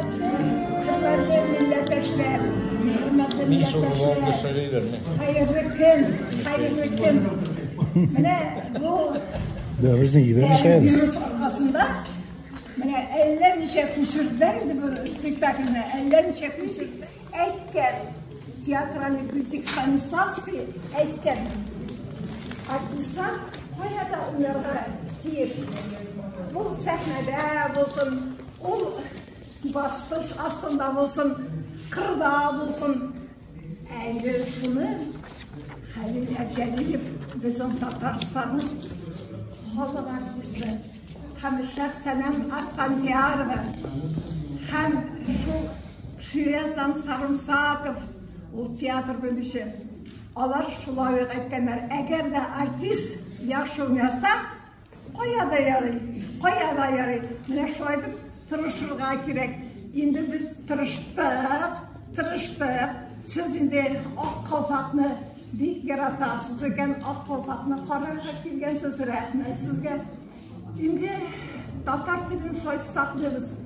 Хөрмәтле милләттәшләр, хөрмәтле милләттәшләр. Хәерле көн, хәерле көн. Менә бу вирус аркасында менә әллә ничә күчерделәр инде бу спектакльне, әллә ничә күчерделәр. Әйткән театральный критик Станиславский әйткән, артистлар кая да уйнарга тиеш. Бу сәхнәдә булсын, ул баскыч астында булсын, кырда булсын. Ә инде шуны Хәлил Әбҗәлилов безнең Татарстанның халык артисты һәм Шәхсәнәм Асфандиярова һәм шул Ширязан Сарымсаков, ул театр белгече. Алар шулай ук әйткәннәр, әгәр дә артист яхшы уйнаса, кая да ярый, кая да ярый. Менә шулай итеп тырышырга кирәк. Инде без тырыштык, тырыштык. Сез инде Ак калфакны бик яратасыз икән, Ак калфакны карарга килгәнсез, рәхмәт сезгә. Инде татар телен шулай саклыйбыз.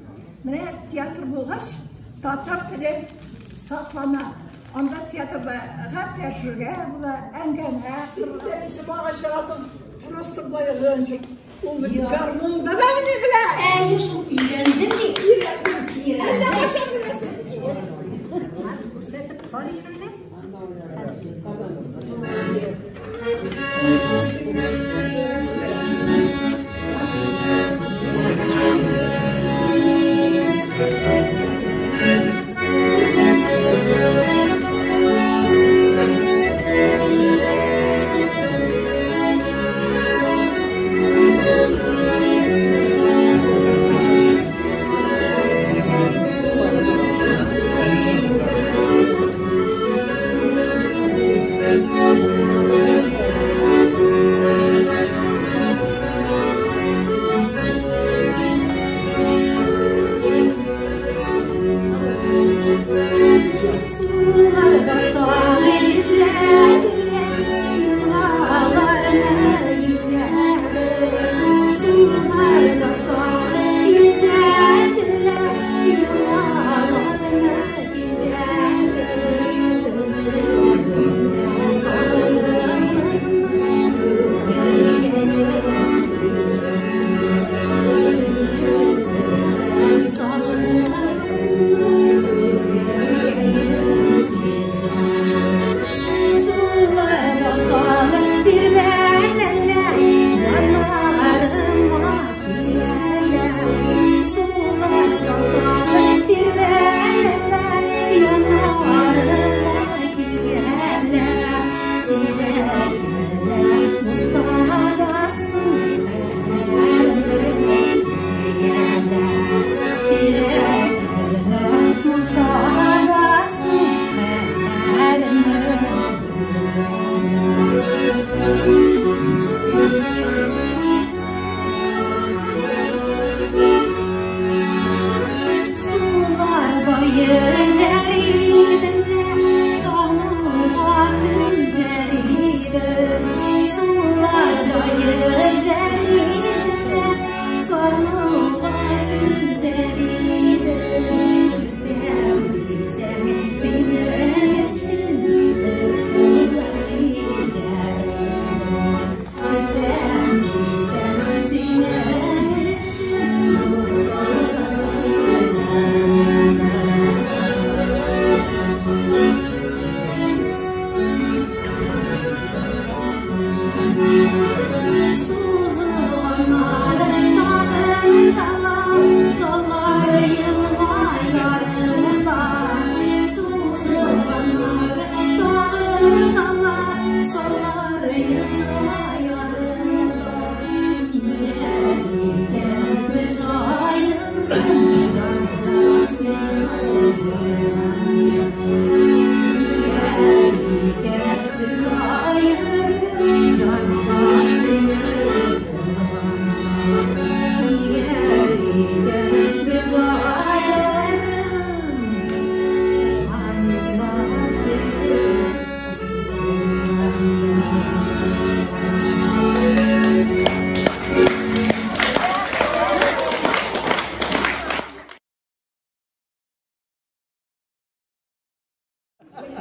Менә театр булгач, татар теле саклана. Анда театрда гәпләшергә була, әңгәмә. Син бит чыгасың, просто былай җыр. Ул гармунда да мине белә. Әйе, шул өйрәндем мин. Өйрәндем. Әллә кайчан беләсең. Күрсәтеп карыйм инде.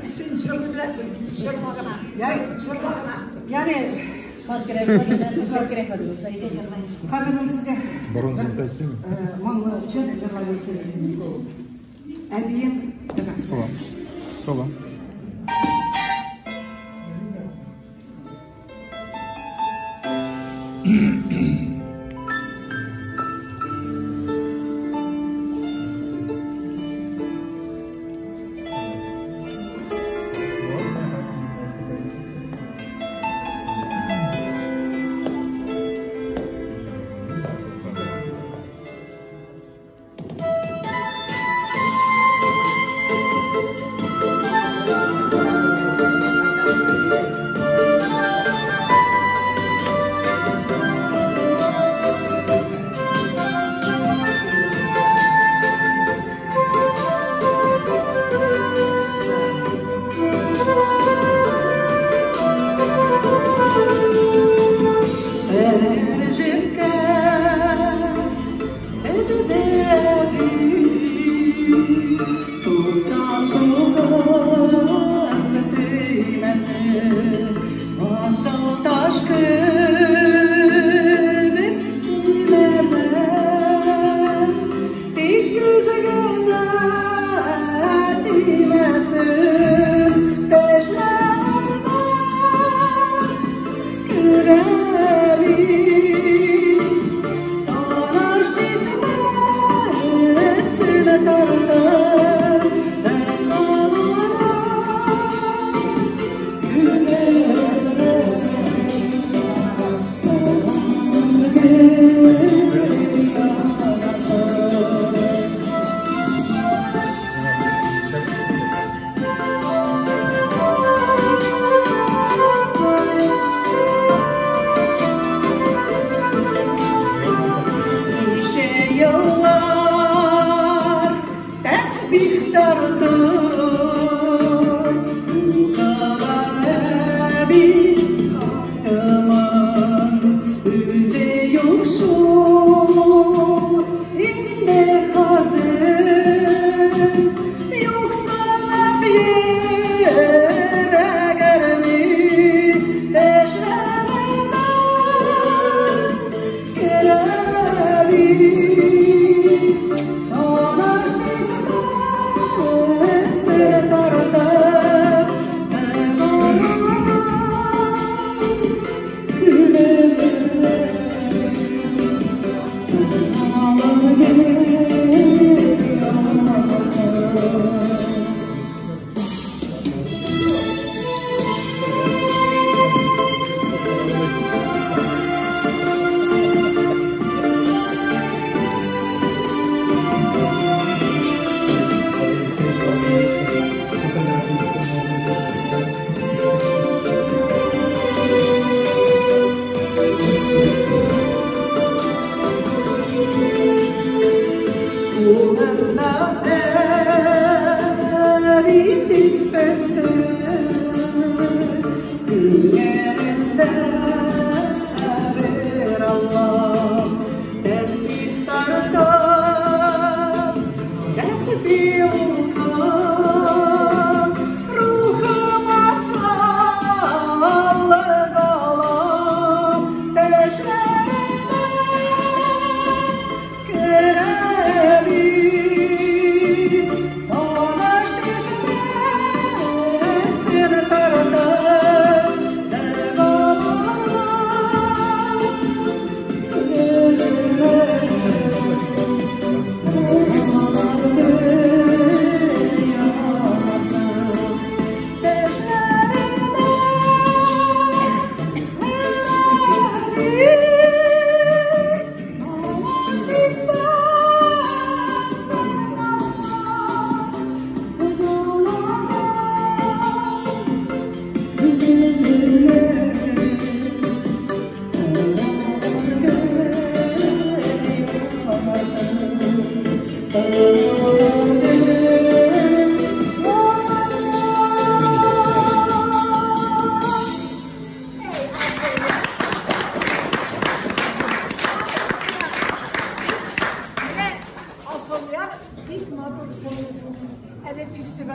Син җырны беләсең, җырла гына. Җырла гына. Яни, хәзер мин сезгә моңлы җыр җырлап бирәм. Әбием догасы. Солом.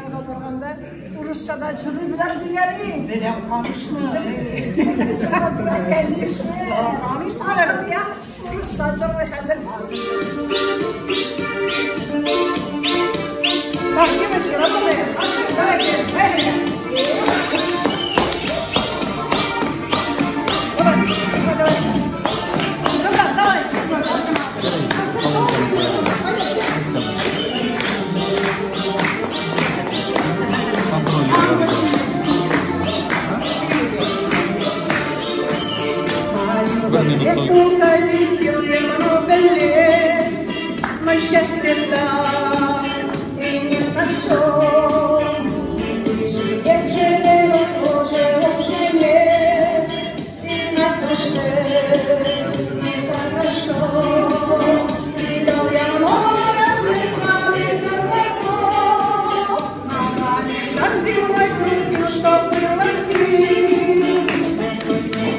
Армиягә барганда урысча да җырлый беләм дигән идең. Беләм, конечно. Конечно. Конечно. Урысча җырлый хәзер. Так, девочки, работаем. Давайте, поехали. Вот так, давай. Давай, много лет, но счастье так и не нашел. Лишь жалел тоже в жене, и на душе нехорошо. Видал я много разных малых городов, ногами шаг зимой крутил, чтоб было сил.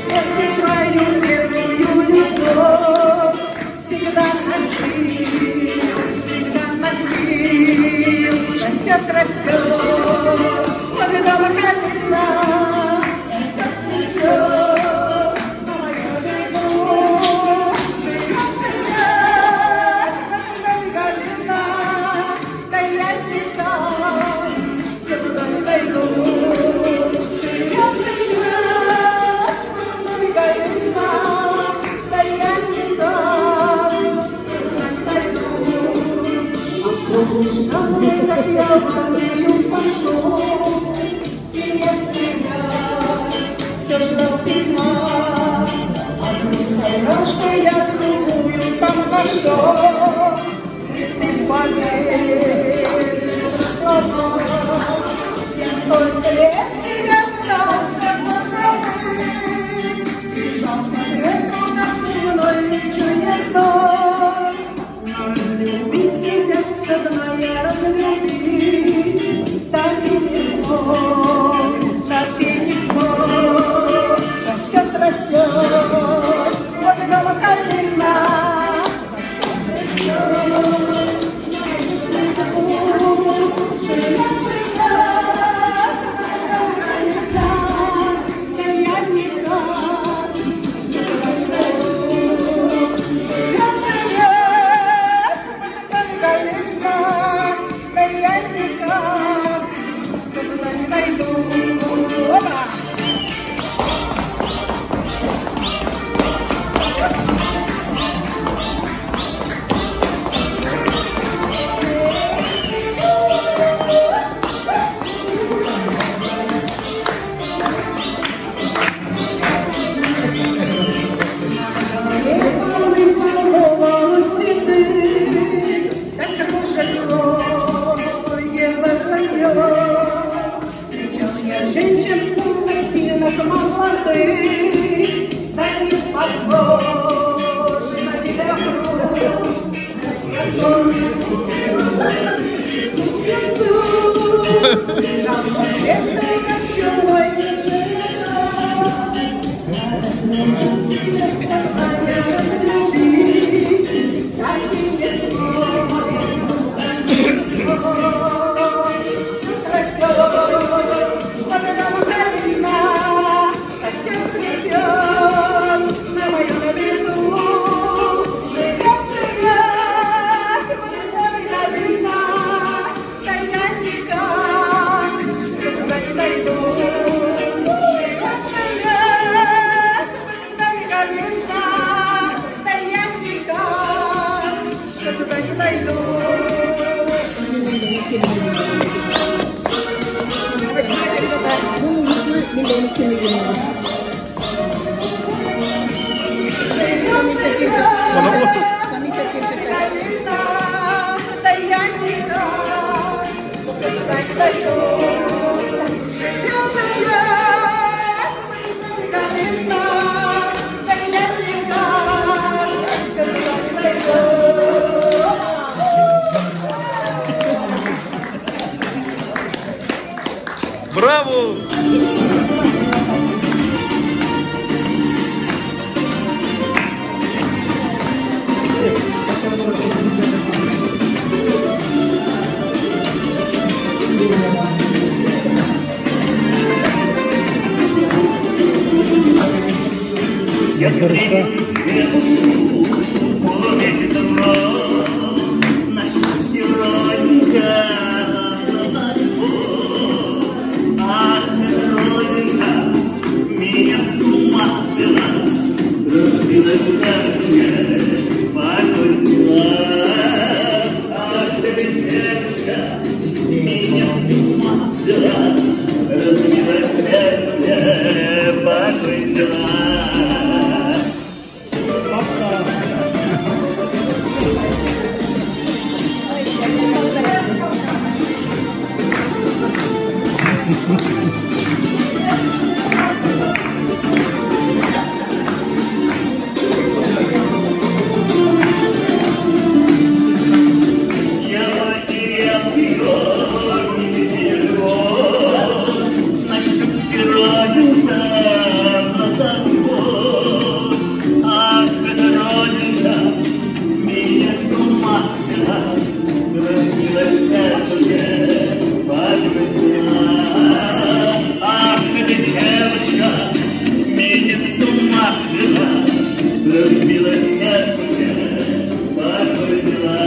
Сердце свою первую любовь всегда носил, растет, растет, под домом калина, растет, цветет, на мою беду. Живет, живет, под домом калина, да я не там, все туда не дойду. Живет, живет, под домом калина, да я не там, все туда не дойду. Как я в армию пошел, и нет тебя, все ждал письма. Одну соврал, что я другую там нашел, и ты поверил слова. Я столько лет тебя пытался позабыть, бежал по свету над чумной чернотой. Но разлюбить тебя, родная, разлюбить, так и не смог, так и не смог. Растет, растет, вот дома калина, растет, живет, живет, да я никак, все туда не дойду. Живет, живет, калина, да я никак, все туда не дойду. Опа! Встречал я женщин красивых, молодых, да не похожи на тебя Браво! Thank you. Я встретил девушку полумесяцем роз, на щечке родинка, глаза любовь. Ах, эта родинка меня с ума свела, разбилась сердце мне, покой свела. Ах, эта девушка меня с ума свела, разбилась сердце мне, покой свела. Я потерял ее, не любовь, на щечке родинка, в глазах любовь. Ах, эта родинка меня с ума свела, разбилась сердце мне, покой свела. Ах, эта девушка меня с ума свела, разбилась сердце мне, покой свела.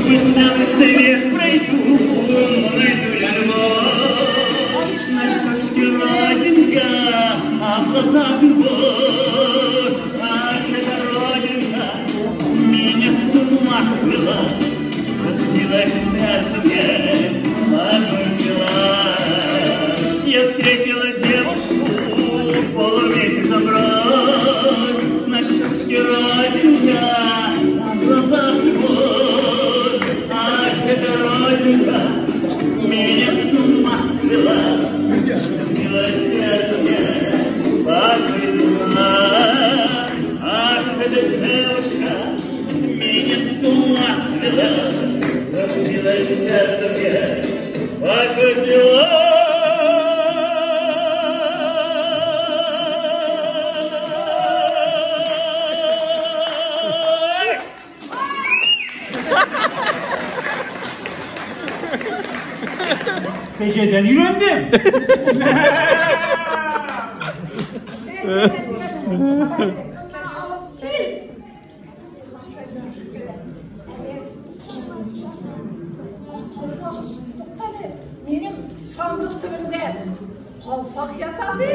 Пусть целый свет пройду, но найду я любовь. На щечке родинка, а в глазах любовь. Ах, эта родинка меня с ума свела, разбилась сердце мне, покой свела. Я встретила девушку полумесяцем роз, на щечке родинка, а в глазах любовь. Ах, эта родинка меня с ума свела, разбилась сердце мне, покой свела. Ах, эта девушка меня с ума свела, разбилась сердце мне, покой свела. Peşeden yüründüm. Benim sandık tübünde kalpak yata bit.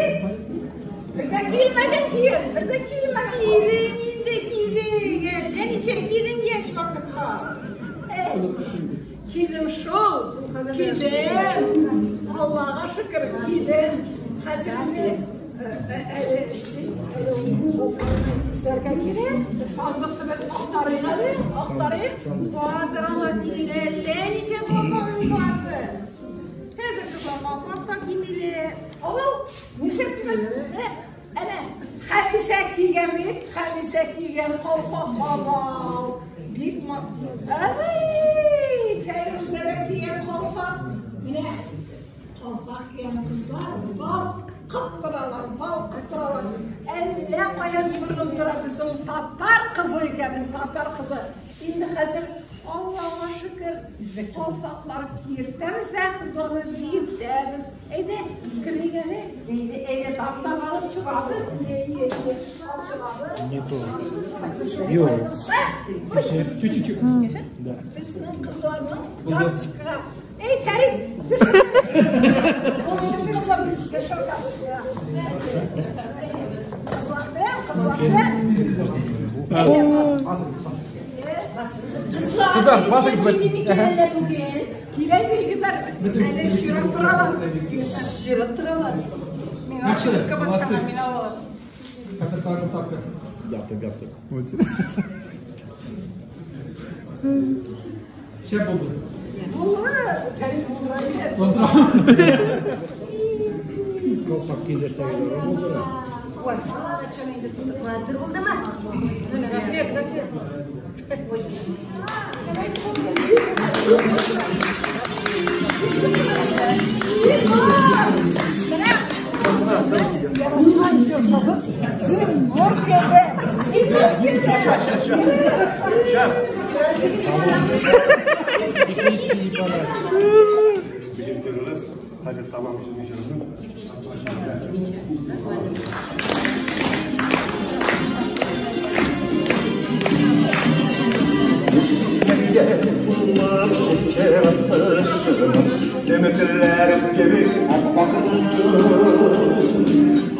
Bir de giyilmeden giyin, bir de giyilmeden. Giydim, indi giydim. Ben içe giydim yaş vakitte. Giydim şol, giydim. Allah'a şükür giydim. Hazırlı İsterken gireyim, sandık tübün aktarayım hadi, aktarayım. Vardır ama sinirler, nice korkanın vardı. Hadi kızım, kalpak da giymeli. Ama nişesimiz, ana, Xamisa kiygan bit, Xamisa kiygan qalpoq aval, bit ay, Feyruzada kiygan qalpoq. Mine qalpoq kiygan qizlar balqib turalar, balqib turalar. Әллә каян күренеп тора безнең татар кызы икәнен, татар кызы. Инде хәзер Аллага шөкер, қалпаклар киертәбез дә, кызларны биетәбез. Әйдә, керик әле. Әйдә, тапсак алып чыгабыз. Алып чыгабыз. Не то. Юк. Чуть-чуть. Да. Безнең кызларның карточкага. Эй, Фәрит, төш. Бу минем кызым, төшер карточкага. Кызлар белән, кызлар белән. Kızlar, kızlar, bugün. Килә егетләр, әле чират торалар. Чират торалар. Миңа чиратка басканнар, мин алалар. Yaptım, yaptım. Şey buldu. Булды, Фәрит булдыра бит. Kalpak giydirse olur. Ой, качан инде хәзер булдымы? Рәхмәт, рәхмәт. Ой. Зиннур килде. Зиннур килде. Сейчас. Хәзер тамам үзенең җырын. Ömürlerim gibi apaklı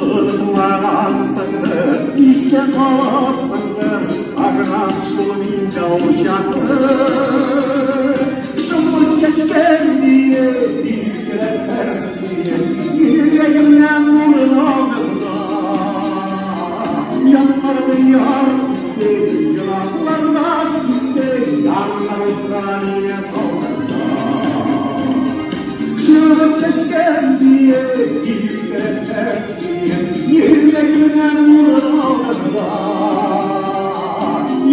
Ilıklansındı, iske kalsındı Sağınan şunun ince uşaklı Şunu keçken diye bir yüreğimden vurun aldım Yanlarını yar gitti, yılaklardan gitti Yanlarından yine saldı Şunu keçken diye bir yüreğimden vurun aldım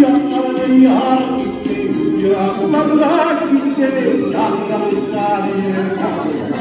Yanlarını yar gitti, yılaklardan gitti Yanlarından yine saldı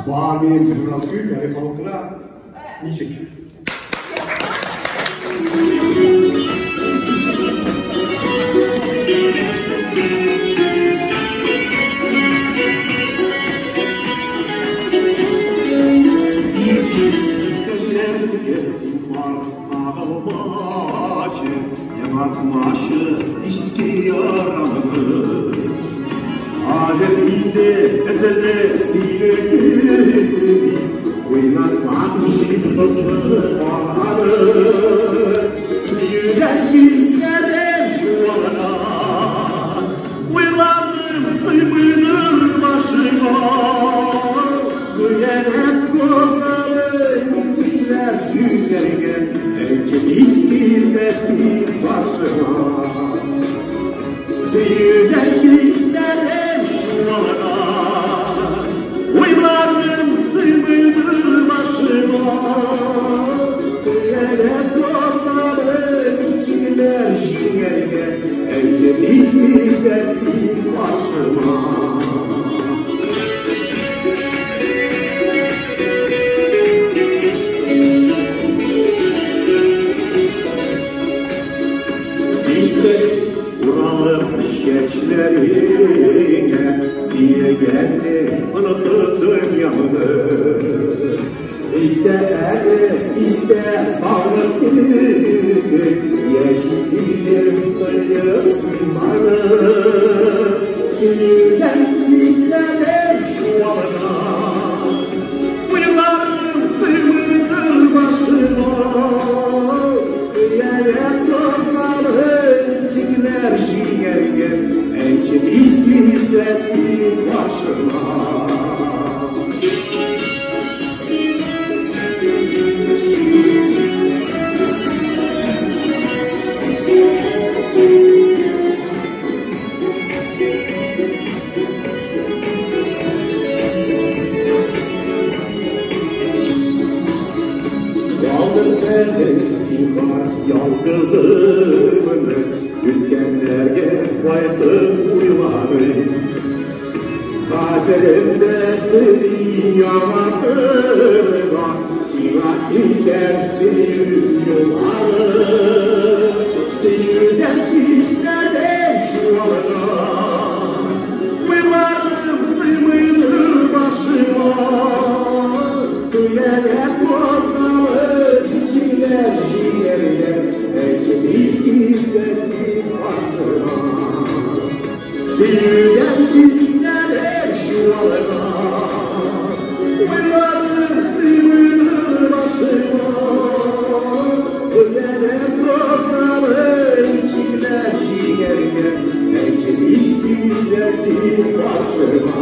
Бар, минем журнал күп, әле халыкына ничек? Elçe İstersin başıma. İster vuralım şeçlerine, siyegenli unuttu dünyanı. İste eli, iste sağlık gibi, yeşilim kıyısınları. Sinirden istedim şu ana, bıyıklarım sığmıdır başıma. Yere tozarım cikler ciğerge, elçin istidesin başıma. Yalgızımını dükkanlarga qaytib uyladim. Kaderimde yamadırga siga gidersin yolları. Seyirden istedim şu ana, mılarım sığmıdır başıma. Yere bozalım çiler ciğerler, İstidesin başıma. Sinirden isterim şu ana, uyarım sığmıdır başıma. Yere bozalım çiler ciğerler, İstidesin başıma.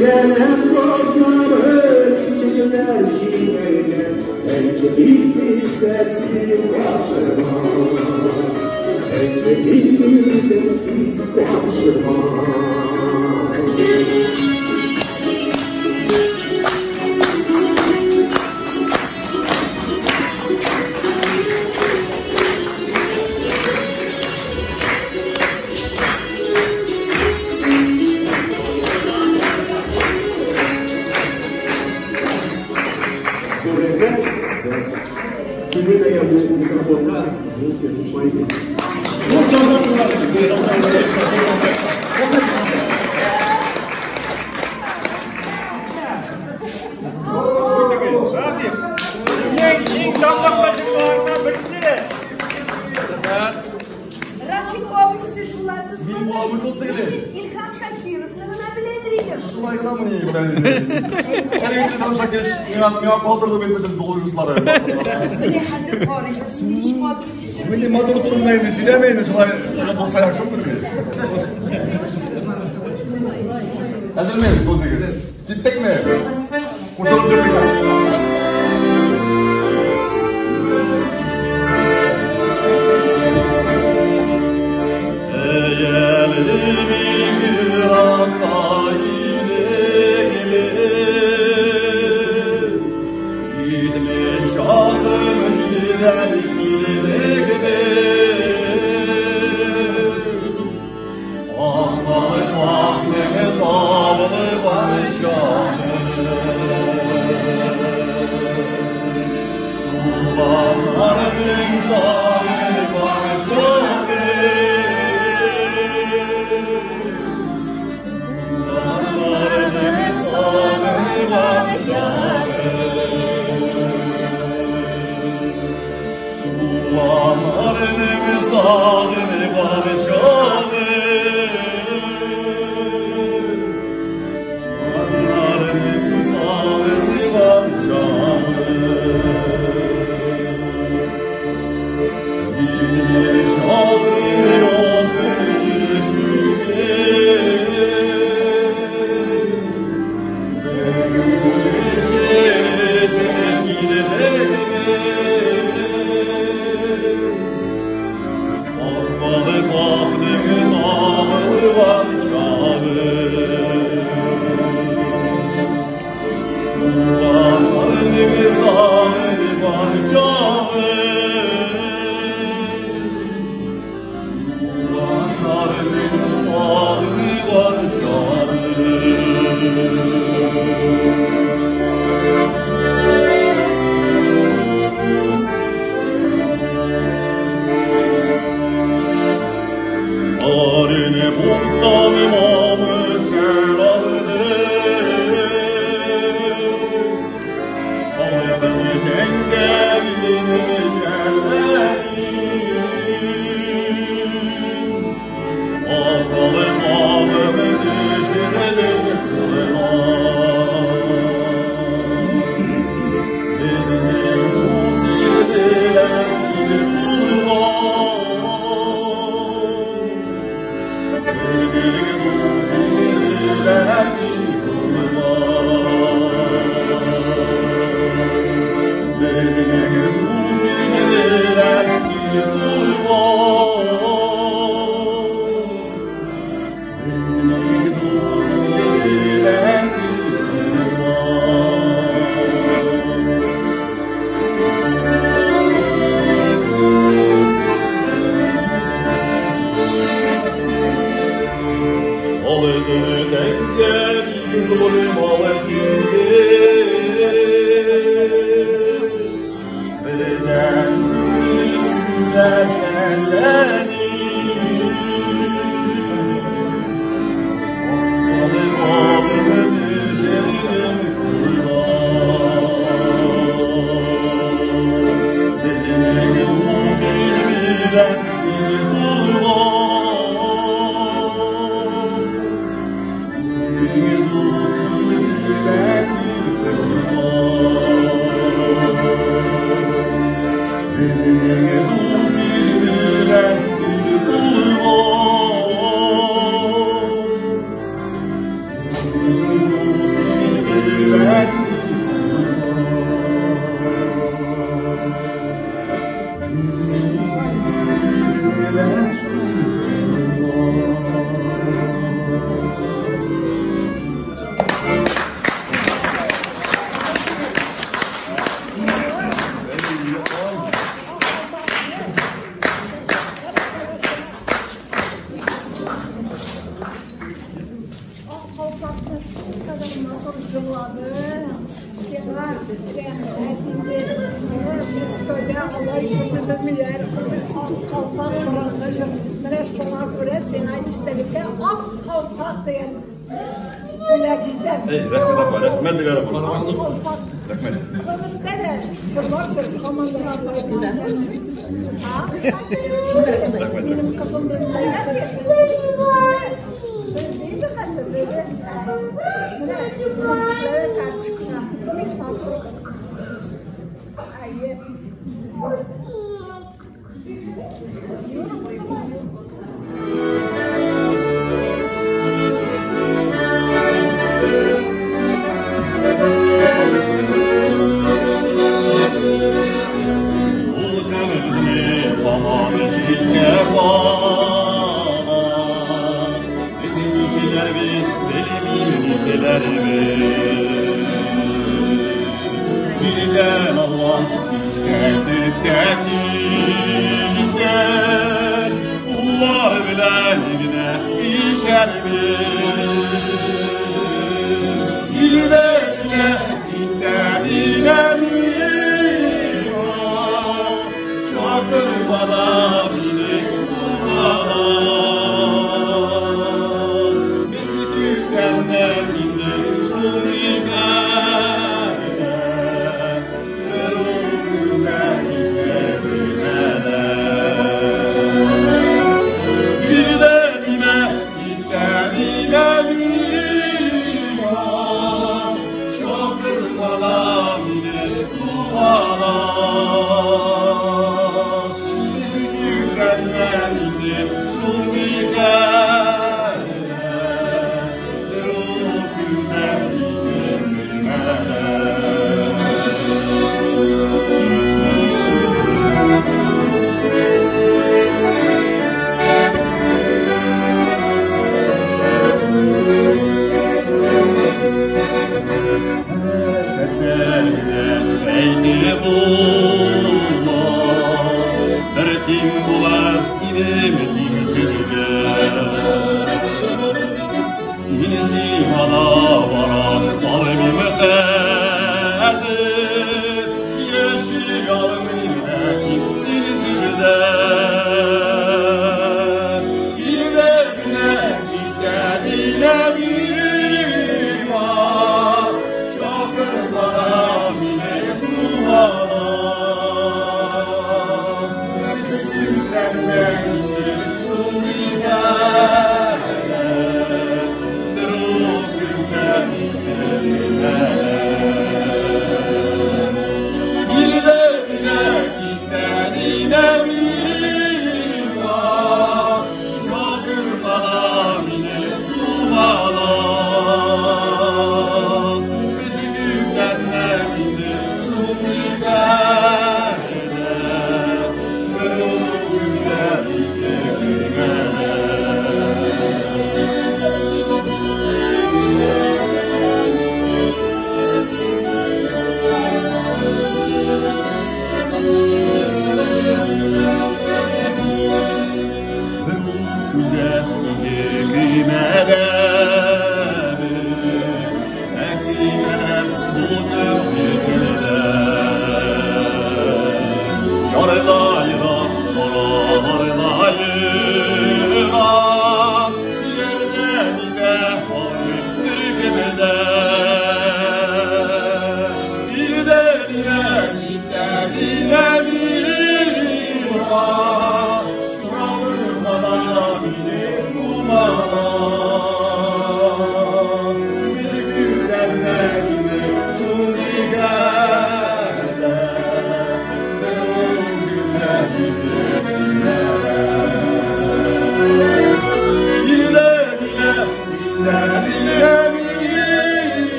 Yere bozalım çiler ciğerler, İstidesin başıma. İstidesin başıma. Милли матур турында инде сөйләмә инде, шулай чыгып булса яхшы булыр иде. Әзерме, күзегез? Киттекме? Кушылып йөрмик. Thank you.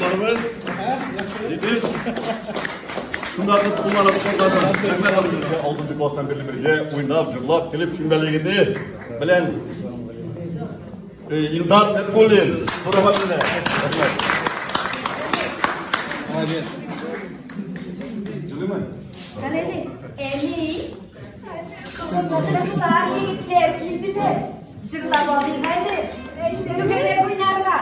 Дусларыбыз. Җитеш. Шунда атып куллар атып калган. Рәхмәт абый. Алтынчы класстан бирле бергә уйнап, җырлап, килеп Чүмбәл егете белән Илдар Фәткуллин. Рәхмәт менә. Рәхмәт. Молодец. Җылымы? Әни, әни, кызым булсыннар, егетләр килделәр. Җырлап алыйк әле. Түгәрәк уйнарга.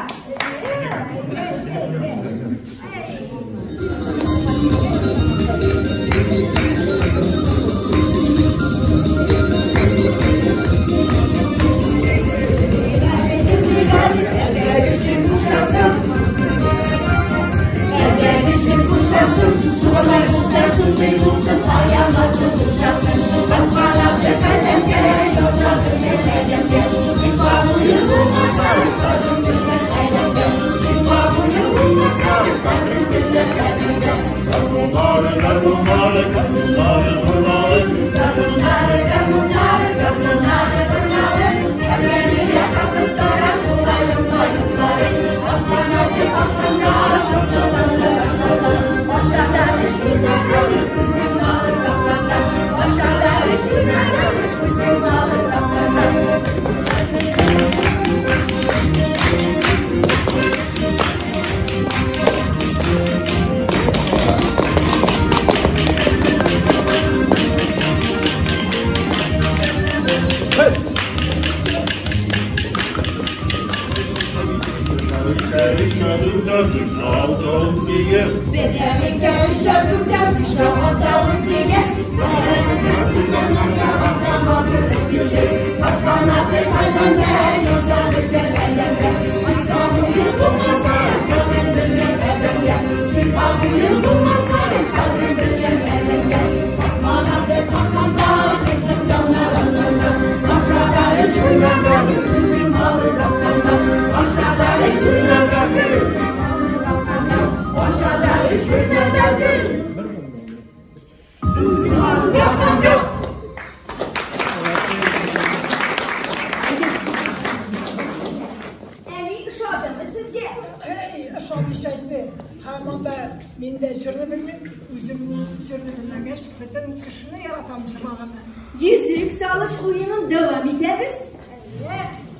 Әни, ошадымы сезгә? Эй, ошамыйча инде. Һәм анда мин дә җырны белмим, үзем җырны белмәгәч, бөтен кешене яратам җырлаганны. Йөзек салыш уенын дәвам итәбез.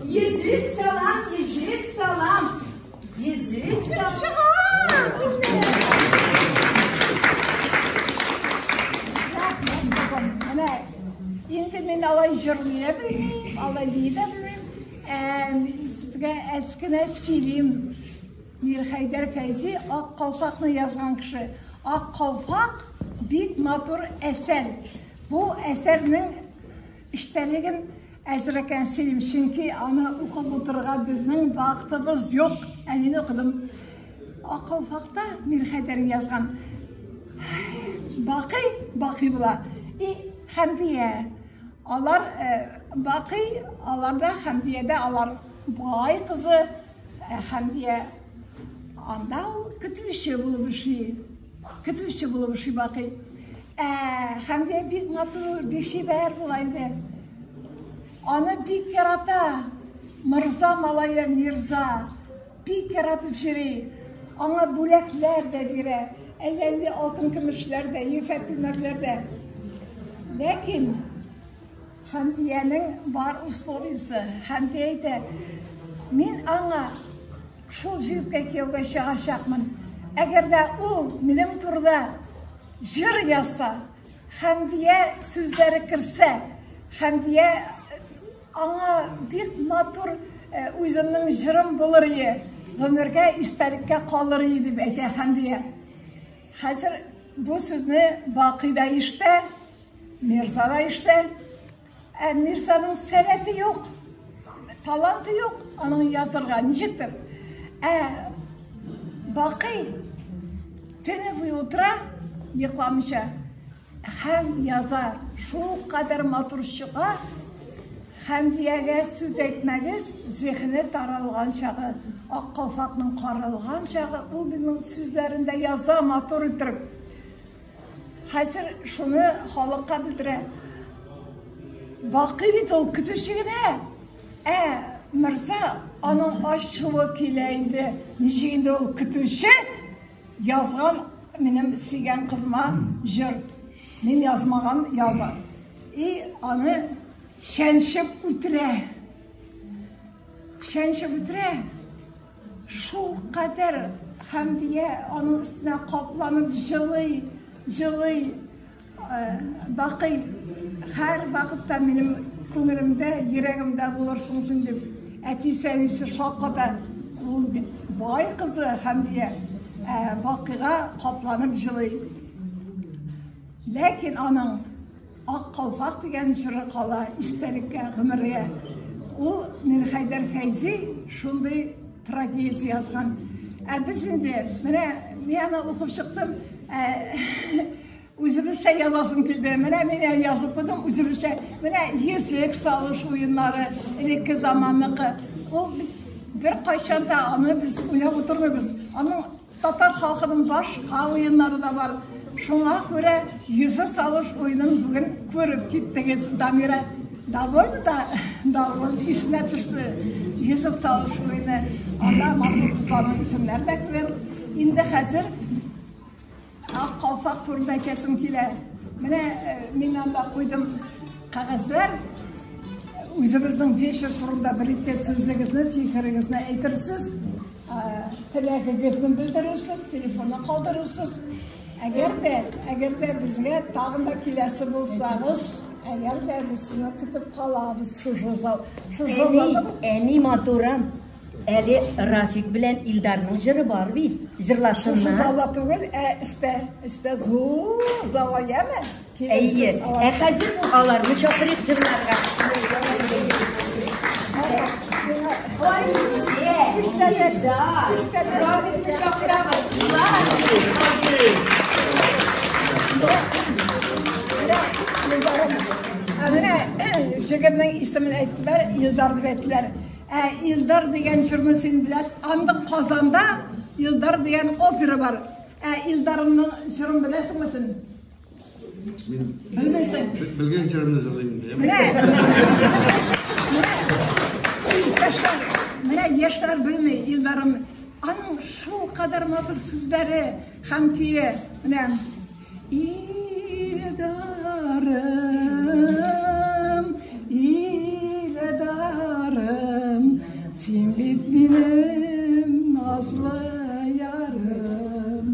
Йөзек салам, йөзек салам. Йөзек салам. Рәхмәт, кызым. Менә инде мин алай җырлый да белмим, алай бии дә белмим. Ә, мин сезгә әз кенә сөйлим. Мирхәйдәр Фәйзи Ак калфакны язган кеше. Ак калфак бик матур әсәр. Бу әсәрнең эчтәлеген әзрәкән сөйлим, чөнки аны укып утырырга безнең вакытыбыз юк. Ә мин укыдым. Ак калфакта Мирхәйдәр язган. Бакый, Бакый була. И Хәмдия. Алар Бакый, аларда Хәмдиядә алар бай кызы, Хәмдия анда ул көтүче булып эшли. Көтүче булып эшли Бакый. Ә Хәмдия бик матур, бик чибәр була инде. Аны бик ярата. Мырза малае Мирза бик яратып йөри. Аңа бүләкләр дә бирә. Әллә инде алтын көмешләр дә, ефәк күлмәкләр дә. Ләкин Хәмдиянең бар условиесе. Хәмдия әйтә, мин аңа шул җегеткә кияүгә чыгачакмын. Әгәр дә ул минем турыда җыр язса, Хәмдия сүзләре керсә, Хәмдия аңа бик матур үземнең җырым булыр ие, гомергә истәлеккә калыр ие дип әйтә Хәмдия. Хәзер бу сүзне Бакый да ишетә, Мирза да ишетә. Ә Мирзаның сәләте юк, таланты юк аның язырга, ничектер. Ә Бакый төне буе утыра, йокламыйча, һәм яза. Шул кадәр матур чыга. Хәмдиягә сүз әйтмәгез, зиһене таралган чагы, ак калфакның каралган чагы, ул безнең сүзләрендә яза матур итеп. Хәзер шуны халыкка белдерә. Бакый бит ул көтүче генә. Ә Мирза аның ачуы килә инде. Ничек инде ул көтүче? Язган минем сөйгән кызыма җыр. Мин язмаган яза. И аны чәнчеп үтерә. Чәнчеп үтерә. Шул кадәр Хәмдия аның өстенә капланып җылый, җылый. Бакый, һәр вакытта минем күңелемдә, йөрәгемдә булырсың син дип. Әтисе, әнисе шакката. Ул бит бай кызы Хәмдия. Бакыйга капланып җылый. Ләкин аның Ак калфак дигән җыры кала истәлеккә, гомергә. Ул Мирхәйдәр Фәйзи шундый трагедия язган. Ә без инде, менә мин аны укып чыктым, үзебезчә язасым килде. Менә мин әле язып куйдым, үзебезчә. Менә йөзек салыш уеннары, элекке заманныкы. Ул бит беркайчан да аны без уйнап утырмыйбыз. Аның Татар халкының башка уеннары да бар. Шуңа күрә йөзек салыш уенын бүген күреп киттегез. Дамира довольна да, довольна, исенә төште йөзек салыш уены. Анда матур кызларның исемнәре дә күрәм. Инде хәзер Ак калфак турында әйтәсем килә. Менә мин анда куйдым кәгазьләр. Үзебезнең вечер турында бер-ике сүзегезне, фикерегезне әйтерсез. Теләгегезне белдерерсез, телефонны калдырырсыз. Әгәр дә, әгәр дә безгә тагын да киләсе булсагыз, әгәр дә без сезне көтеп калабыз шушы зал. Шушы Әни, әни матурым, әле Рафик белән Илдарның җыры бар бит. Җырласыннар. Шушы залда түгел, ә өстә, өстә зур зал, яме? Әйе. Ә хәзер аларны чакырыйк җырларга. Менә җегетнең исемен әйттеләр, Илдар дип әйттеләр. Ә Илдар дигән җырны син беләсең, анда Казанда Илдар дигән опера бар. Ә Илдарның җырын беләсеңме син? Белмисең. Белгән җырымны җырлыйм инде. Менә. Яшьләр, менә яшьләр белми Илдарым. Аның шул кадәр матур сүзләре һәм көе. Менә Илдарым, Илдарым, син бит минем назлы ярым.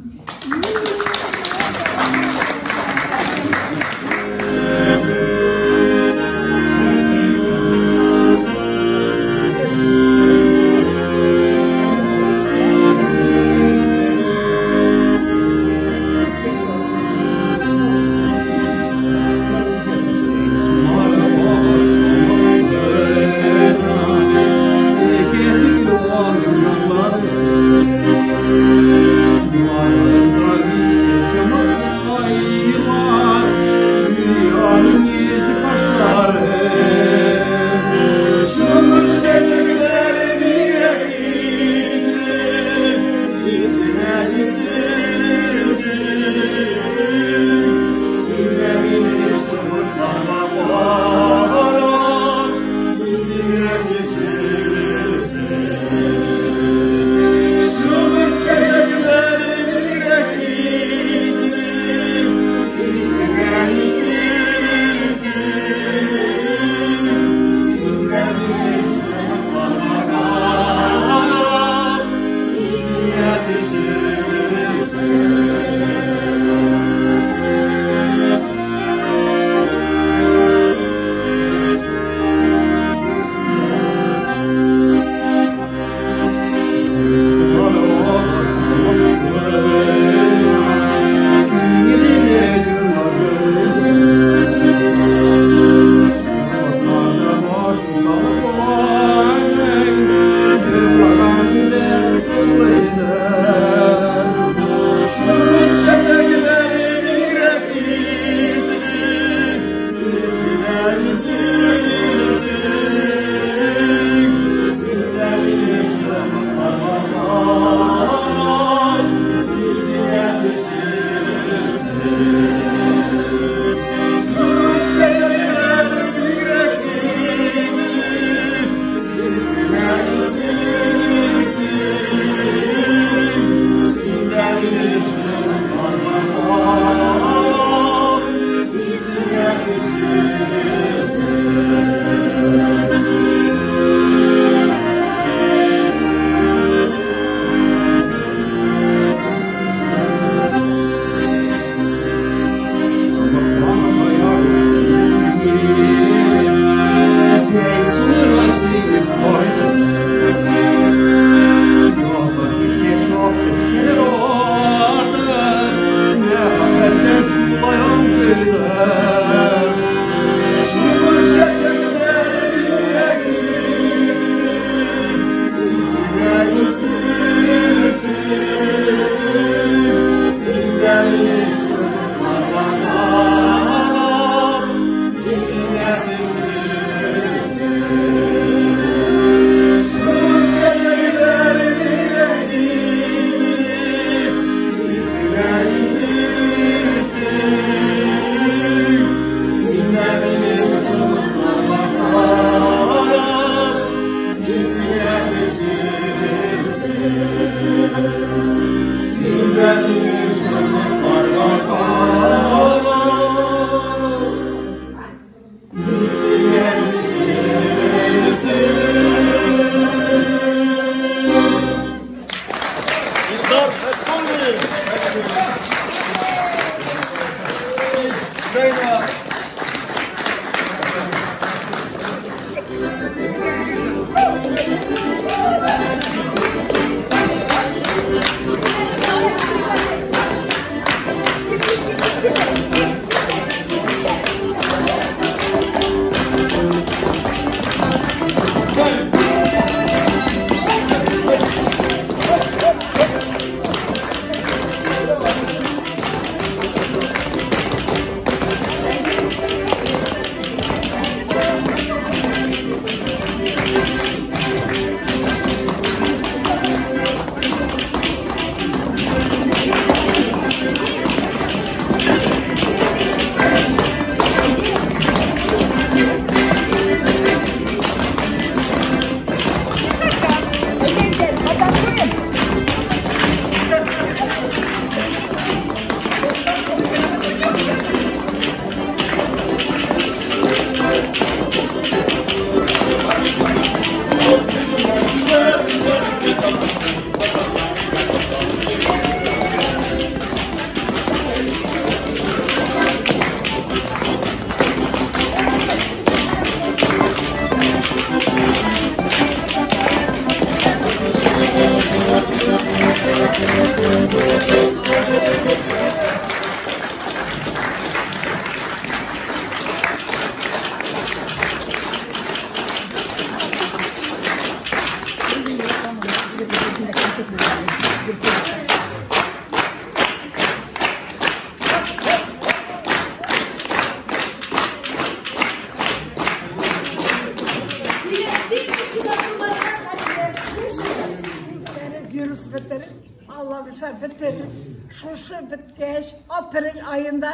Вирус бетер, Алла бирсә бетер. Шушы беткәч, апрель аенда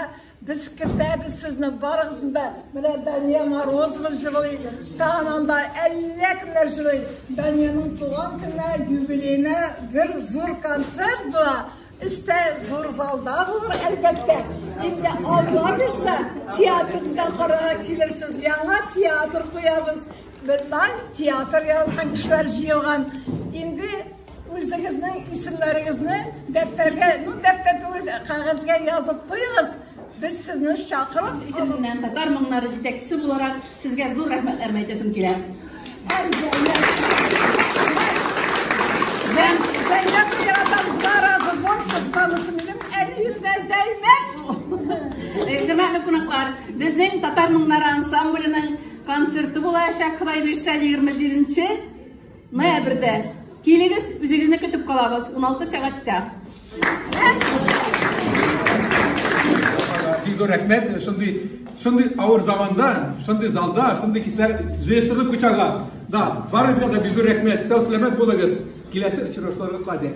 без көтәбез сезне барыгызны да. Менә Дания Морозова җырлый, тагын анда әллә кемнәр җырлый. Даниянең туган көненә, юбилеена бер зур концерт була. Өстә зур залда булыр, әлбәттә. Инде Алла бирсә, театрда карарга килерсез. Яңа театр куябыз. Бөтен театр яраткан кешеләр җыелган. Инде үзегезнең исемнәрегезне дәфтәргә, ну дәфтәр түгел, кәгазьгә язып куегыз. Без сезне чакырып, Исеменнән татар моңнары җитәкчесе буларак сезгә зур рәхмәтләрне әйтәсем килә. Зәйнәп яратам два раза больше, потому что минем әнием дә Зәйнәп. Хөрмәтле кунаклар, безнең татар моңнары ансамбленең концерты булачак, Ходай бирсә, 27 ноябрьдә. Килегез, үзегезне көтеп калабыз 16 сәгатьтә. Бик зур рәхмәт, шундый авыр заманда, шундый залда, шундый кешеләр җыештырды кучага. Да, барыгызга да бик зур рәхмәт. Сау сәламәт булыгыз. Киләсе очрашуларга кадәр.